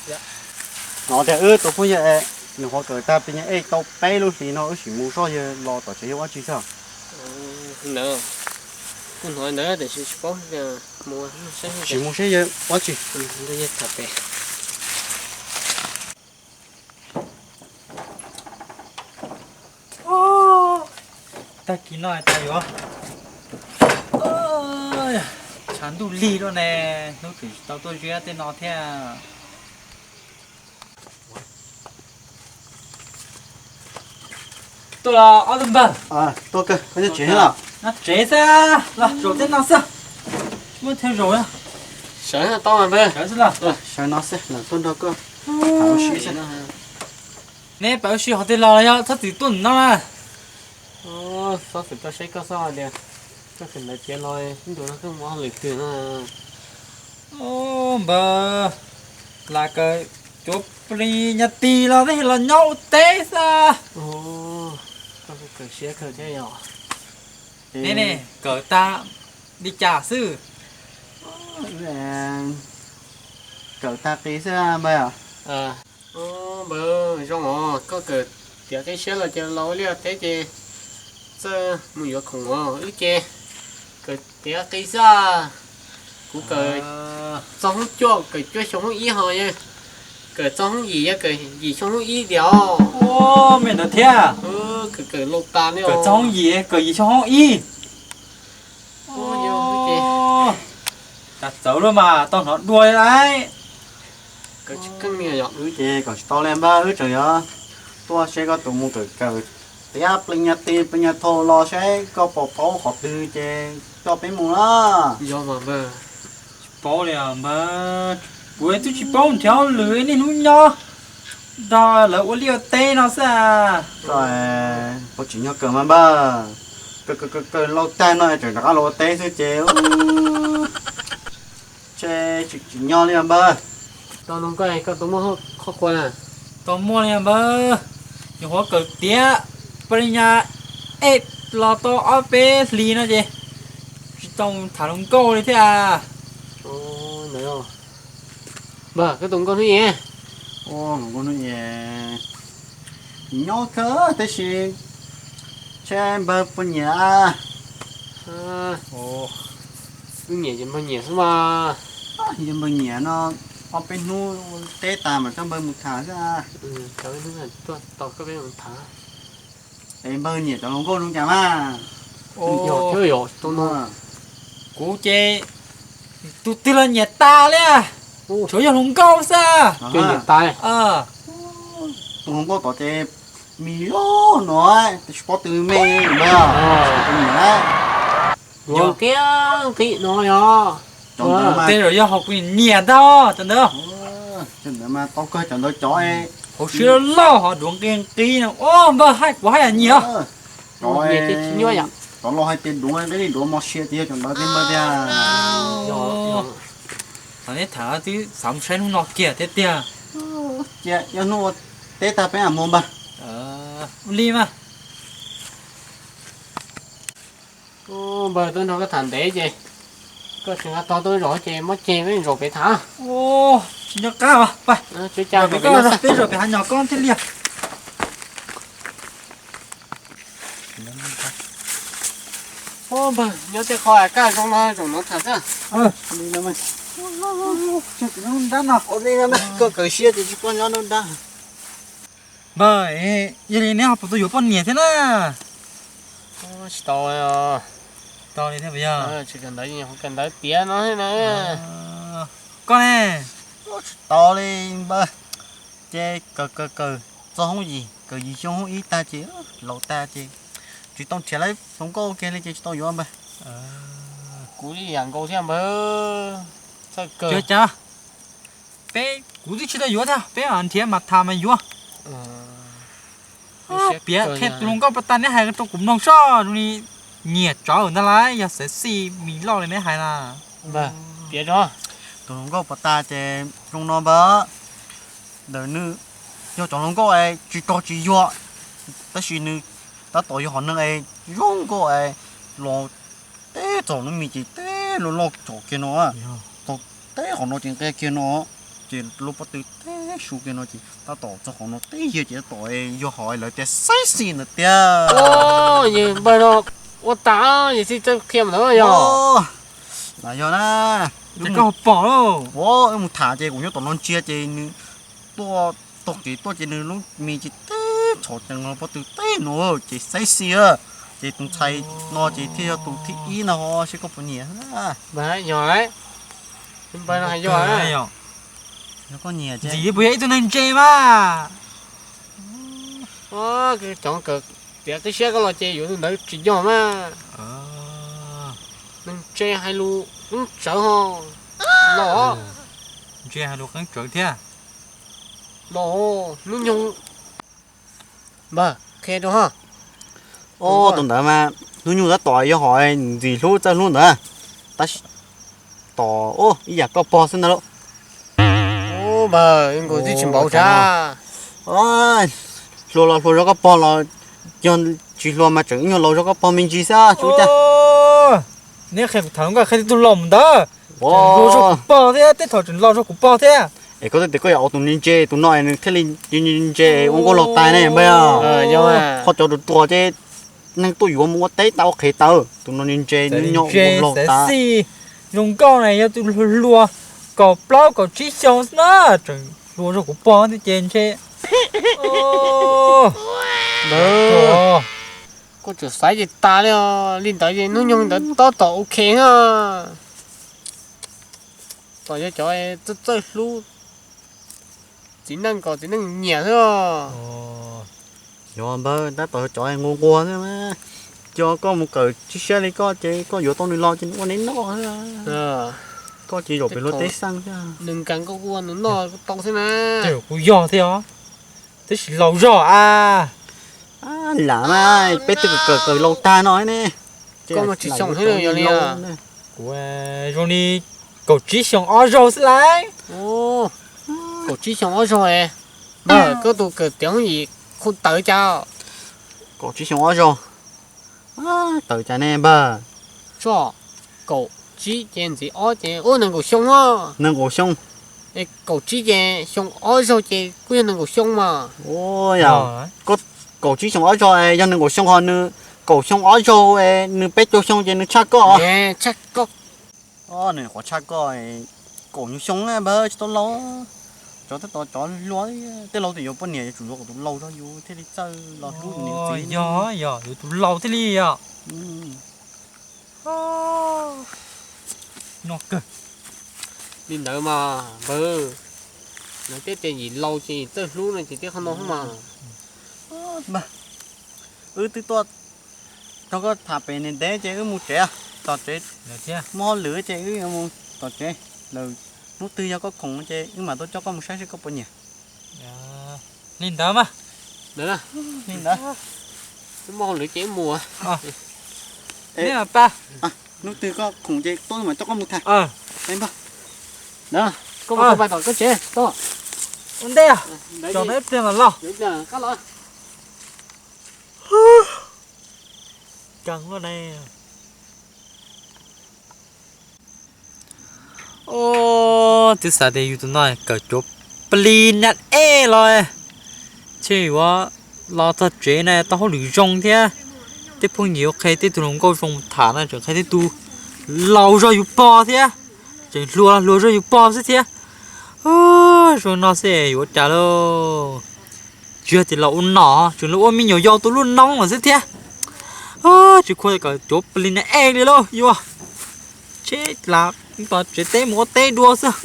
Hnov tias wb tus phooj ywg es nyuam qhuav kawm tag peb nyuag ej tau peb lub hlis no wb sim mus soj yawg los tom tsev yog ua tsi xwb. Ntawd, kuv hnov ntawd tiam sis tsis paub mus saib. Sim mus saib yawg ua tsi. Tham pem. Tag kis no tas yuav tshav ntuj lig lawm ne, hnub twb tsis tau tuaj ziab tej no thiab. Tuaj los ob tug npawg. Tuaj kawg, koj nyob tsev los? Nyob tsev xwb, los zaum tej no xwb. Muab thiab zaum. Sawv tau mas npawg. Sawv xwb los. Sawv no xwb, lawv tuaj nrog koj tham ua si xwb. Neb pab ua si hov twg los yog txhob txwm tuaj no na? Txhob txwm tuaj saib koj xwb tias koj kawm ntawv tiav los ib ntus no koj mus ua hauj lwm twg no? Npawg, lam kawm cuav plis nyas tis los twb los nyob ua teb xwb. Koj kawm siab kawg thiab yog. Neb ne, kawm tag li cas xwb? Kawm tag qis xwb npawg. Npawg, zoo os, koj kawm tiav qib siab los ces los ua liaj teb ces txawj mus yuav khoom os. Wb ces kawm tiav qis xwb. Kuv kawm txog hoob cuaj, kawm cuaj xyoo hoob ib ho yog kawm txog hoob yim, yog kawm yim xyoo hoob ib tiag os. Me ntawd thiab. Kawm kawm lauj tas li. Kawm txog hoob yim, kawm yim xyoo hoob ib. Cas txawv luaj mas tau hnov dua li lauj. Ces kom tsis tau li npawg, wb tseem yuav tuaj saib koj tus mus kawm kawm tiav plis nyas tis plis nyas thau los saib koj puas paub qhov twg ces coj peb mus na. Yog mas npawg. Tsis paub li os npawg, kuv twb tsis paub nrhiav hauj lwm, niaj hnub nyob nrog lawv ua liaj ua teb no xwb. Koj puas tsim nyog kawm mas npawg? Kawm kawm kawm lauj tag no tseem rov qab los ua teb xwb ces, ces tsis tsim nyog li npawg. Tau nug koj, koj tau muaj qhov quav na? Tau muaj li npawg, nyuam qhuav kawm tiav pab li nyas ej los tau ob peb hlis no ces tsis tau tham hluas nkauj li thiab. Npawg, koj tus nkauj hnub i? Tus nkauj hnub i nyob kawg tab sis ntshe npawg puas nyiam. Wb nyiam ces npawg nyiam xwb mas. Yog npawg nyiam no ob peb hnub teb tas mam coj npawg mus tham xwb. Cov hnub tuaj tos koj peb mus tham. Es npawg nyiam cov hluas nkauj zoo cas mas? Kuv ces tus twg los nyiam tas li, tsuav yog hluas nkauj xwb. Tus hluas nkauj tod ces me loj no, tsis paub twg me npawg. Nyiam. Duav nqi nqi no yog. Tej zaum yog hauv kuv nyiam ntag cov ntawd. Cov ntawd mas tau kawg, cov ntawd cov hauv siab loj loj ho duav nqi nqi no. Npawg, hais kuv haj yam nyiam. Cov los hais tias duav nqi duav mos sia ces yog cov ntawd thiab npawg tiag. Thaum neb tham twb xav mus saib hnub no kiag thiab tiag. Cia yog hnub ua teb tag peb mam mus npawg. Ua li mas. Npawg, tuaj nrog koj tham ntev ces koj tseem nqa tog tuaj zaum ces muab ceg peb zaum pem tham. Tsis nco qab, peb zaum pem hav nyom koob thiaj li. Npawg, nyob tej qho kaj zoo no zaum no tham xwb. Koj kawm siab ces tsis poj nyob nruab nrab. Npawg, yog li neb ho puas tau yuav poj niam thiab na? Tsis tau. Tau li thiab puas yog? Tsis kawm ntawv, kawm ntawv tiav no thiab na. Koj ne? Tsis tau li npawg, ces kawm kawm kawm txog hoob yim, kawm yim xyoo hoob ib tag ces laus tag ces tsis tau nrhiav lawv hluas nkauj ua ke li ces tsis tau yuav npawg. Kuv ib yam nkaus thiab npawg. Txawj kawg. Cas peb, kuv twb tsis tau yuav thiab, peb mam nrhiav mas tham mas yuav. Piav qhia tus hluas nkauj pas tas neb hais rau kuv mloog soj zoo li nyiam tsawv ntag lauj, yog xav xij mis loj li neb hais na. Piav rau tus hluas nkauj pas tas ces zoo no npawg, ntawm nws yog cov hluas nkauj es tsis rog tsis yuag, tab sis nws tab tom yog hom neeg es zoo nkauj es los teb txog lub mis ces teb loj loj tsom kiag no, txog teb qhov no ces nqia kiag no, ces lub pob tw teb Su kiag no ces tab tom txog qhov no teb yag ces tab tom yog hov lawv tias sexy ntawd tiag. Yog npawg no ua tas yog xij txawj qhia ntawd yog. Yog na, wb mus tham ces kuv nyob tom no ntsia ces nws tuaj taug kev tuaj ces nws lub mis ces teb txhom cees los pob tw teb no ces sexy. Ces tus ntxhais no ces thiaj yog tus thib ib no ho seb koj puas nyiam. Yog, npawg no hais yog. Yog koj nyiam ces ntxim li puas yog ib tug neeg ntse mas. Cov kawm tiav qib siab koj los ces yuav tus ntawd tsis yog mas. Neeg ntse hais lus qeeb tsawv ho los. Ntse hais lus qeeb tsawv thiab. Los hnub nyoog npawg qhia rau ho. Tus ntawd mas hnub nyoog tab tom yog hov ntxim hlub txawj hlub ntawd, tab sis tom ib yam koj pog xwb ntag lauj. Nkaus tib tsis npaum sab. Hluas los hluas zog koj pog los, yog tsis hluas mas tseem ib nyuag laus zog koj pog me ntsis xwb tsis ua cas. Neb qhia kuv tham nkauj qhia tib tug laus mus ntawd. Tseem hluas zog kuv pog thiab, tej thaum tseem laus zog kuv pog thiab. Es koj twb tias koj yuav ua tus ntse ntse, tus no nws thiaj li ntse ntse ua nkauj laug tas ne npawg. Qhov cov ruam ruam ces neeg tuaj yuav mus ua teb tau ua qhev tawv, tus no ntse ntse nws nyob ua nkauj laug tas. Zoo nkauj na yog tus hluas kaum plaub kaum tsib xyoo xwb na, tseem hluas zog kuv pog thiab ces ntshe. Koj tseem xaiv ces tas li os, li ntawd ces hnub nyoog ntawd tab tom ok na. Tom yog cov txawj txawj hlub, txiv neej kom txiv neej nyiam xwb. Yog npawg, tab tom yog cov nquag nquag xwb mas. Cov koj mus kawm tib siab li koj ces koj yuav tau nws los ces nws ua neb noj xwb. Koj ces zaum pem luag teb xeeb xwb. Nws nkees koj ua nws noj tau xwb na. Kuv yog thiab os, tab sis laus zog a. Lam mas peb twb kawm kawm laus tag no ne. Koj mas tsis xyoo xwb yog li. Kuv zoo li kaum tsib xyoo ob zaug xwb lauj. Kaum tsib xyoo ob zaug. Npawg, koj tus kawm tiav hoob yim khu tawv cas? Kaum tsib xyoo ob zaug. Tawv cas ne npawg? Tso, kaum tsib ces ntxiv ob ces ub nees nkaum xyoo os. Nees nkaum xyoo. Es kaum tsib ces xyoo ob zaug ces kuj yog nees nkaum xyoo mas. Kaum tsib xyoo ob zaug yog nees nkaum xyoo ho nws kaum xyoo ob zaug, nws peb caug xyoo ces nws tshaj koj. Tshaj koj. Nws qhuav tshaj koj kaum nyuag xyoo na npawg, tsis tau laus. Cov tab tom cov hluas, tej laus twb yuav poj niam yuav tsum yuav kom tus laus zog yus thiaj li txawj los hlub niam txiv. Yog yog yuav tus laus thiaj li yog. Li ntawd mas npawg, lawv twb tias yim laus ces yim txawj hlub no ces tej qhov no mas. Wb twb tuaj nrog koj tham pem ntev ces wb mus tsev, tom tsev. Muaj hauj lwm ces wb yuav mus tom tsev lawm. Hnub twg yog koj khoom ces wb mam tuaj coj koj mus saib seb koj puas nyiam. Li ntawd mas. Li ntawd. Muaj hauj lwm ces wb mus. Hnub twg koj khoom ces tuaj wb mam coj koj mus tham. Koj mus tom koj tsev. Ua ntej, tso ib pliag mas los. Twb xav tias yus tus no kawm cov plig nas ej los, thiaj yuav los txog tsev na tau hauj lwm zoo thiab. Tej phooj ywg yuav qhia tej tug hluas nkauj zoo tham no tseem qhia tej tug laus zog yus pog thiab, tseem hluas hluas zog yus pog xwb thiab. Zoo no xwb yuav ua cas lauj? Tsis yog tias los ua nom, tseem los ua me nyuam yaus tus lub noob lawm xwb thiab. Tsis khuv kawm cov plig nas ej li lauj, yuav tsheb las tom tsev teb mus ua teb dua xwb.